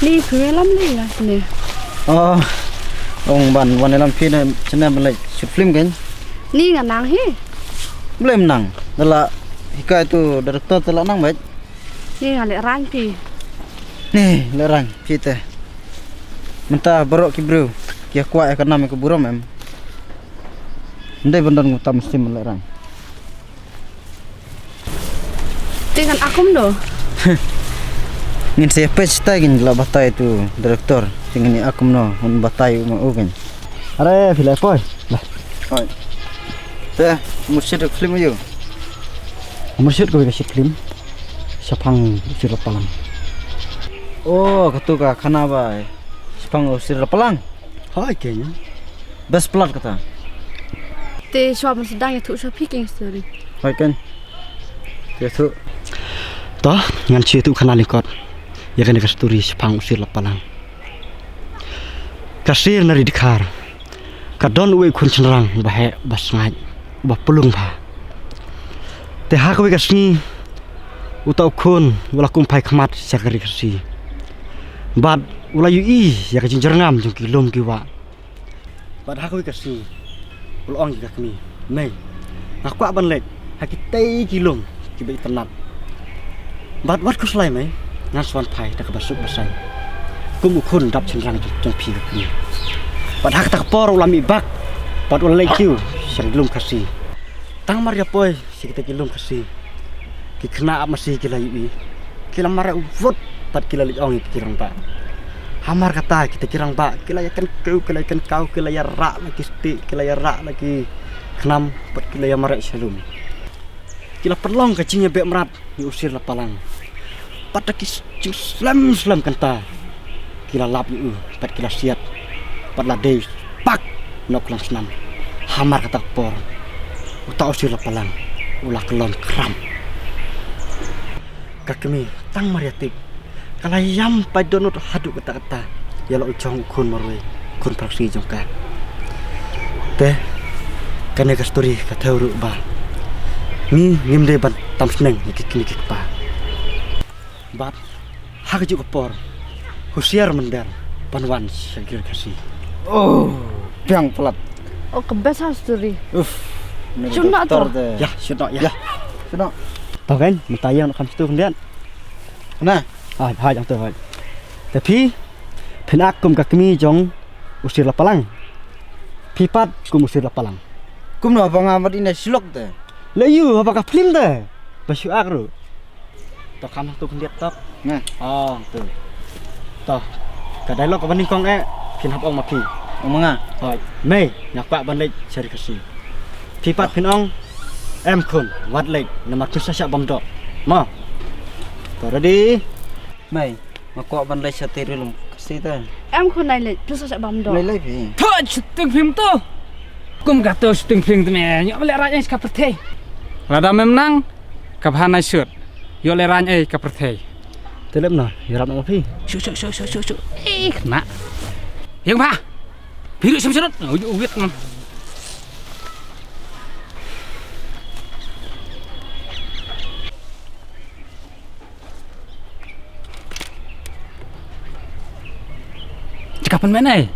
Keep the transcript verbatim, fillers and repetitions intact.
Ni phi ïalam ni nga sini. Oh, ong ban wan ïalam phi ne sini ban leit shoot film kan? Ni nga nang hi. Balei ym nang? Da la hikai tu director te la nang beit. Ni nga lehraiñ phi. Ni lehraiñ phi te. Mynta baroh ki briew ki ïa kwah ïa ka nam ïa ka burom em. Ym dei ban don ngu tam stim lehraiñ. Te ngan akum do. Ngin sa ïa peit shatai ngin la batai tu director. Te ngin ïa akum no ngan batai u ma u kan. Are phi la poi. Lah. Hoi. Te murshid ka film ayu. Murshid ka wei ka shit film. Shaphang u Sir Lapalang. Oh, katu ka khana ba shaphang u Sir Lapalang. Hoi keng. Best plot kata. Te shwa ban sdang ïathuh sha phi keng story. Hoi keng. Te ïathuh. To, ngan shu ïathuh khana lyngkot ïa kane ka story shaphang u Sir Lapalang. Ka Sir na ri Dkhar ka don uwei u khun shynrang uba heh, uba sngaid, uba plung bha. Te ha kawei ka sngi uta u khun u la kum phai khmat sha ka ri Khasi. Bad u la ïohi ïa ka jingjyrngam jong ki lum ki wah. Bad ha kawei ka sngi u la ong ïa ka kmie, mei, nga kwah ban leit ha kitei ki lum kiba itynnat. Bad wat khuslai mei, ngan sa wan phai da kaba suk ba saiñ kum u khun dap shynrang jong phi ka kmie. Bad ha kata ka por u la mih bak bad u la leit kiew sha ki lum Khasi. Tang mar ïa poi sha kita ki lum Khasi, ki khynnah ap masi ki la ïohi, ki la mareh wut bad ki la leit ong ïa ki rangbah. Hamar kata kita ki rangbah ki la ïa kynkew, ki la ïa kynkaw, ki la ïa rah la ki stieh, ki la ïa rah la ki khnam bad ki la ïa mareh sha lum. Ki la pynlong ka jingïabeh mrad ïa u Sir Lapalang. Bad da ki jingslem slem kynta ki la lap ïa u bad ki la siat bad la dei bak na u khlangsnam. Hamar kata ka por uta u Sir Lapalang u la kyllon khram. Ka kmie tang mar ïa tip ka la ïam paid dohnud haduh katta katta ïa la u jong u khun marwei, khun phra sngi jong ka. Te kane ka story ka thew ruh ba ngi ngim dei ban tam sneng ïa ki kmie ki kpa. Bad ha kajuh ka por husiar mynder ban wan sha ki ri Khasi. Oh, biang palat. Oh, ka best ha story. Uff. Shun na to. Ïa, shun na ïa. Shun na. To kan mynta ïa na kham stu khyndiat. Na. Hai hai jong to hai. Te phi phin ak kum ka kmie jong u Sir Lapalang. Phi pat kum u Sir Lapalang. Kumno ba nga mat ina silok te. Le yu haba ka film te. Ba shu ak ruh. To kham tu khyndiat tok. Nga. Oh tu. To ka dialogue kaba nyngkong eh phin hap ong ma phi. Ong ma nga. Hoi. Mei, nga kwah ban leit sha ri Khasi. Phi pat phin ong em khun, wat leit namar phin sa shah bam doh. Mo. To ready? Mei, nga kwah ban leit sha te ri lum Khasi te. Em khun, nai leit, phin sa shah bam doh. Leit leit phi. To shooting film to. Kum ka to shooting film te me. Nyo le raj ai ka pyrthei. Lada mem nang ka bha nai shoot. Yo le raj ai ka pyrthei. Te lem na, ïarap na ma phi. Shu shu shu shu shu shu. Eh, kena. Yang bha. Biru sem serut. Ujuk uwit man. Cakap pen men ai.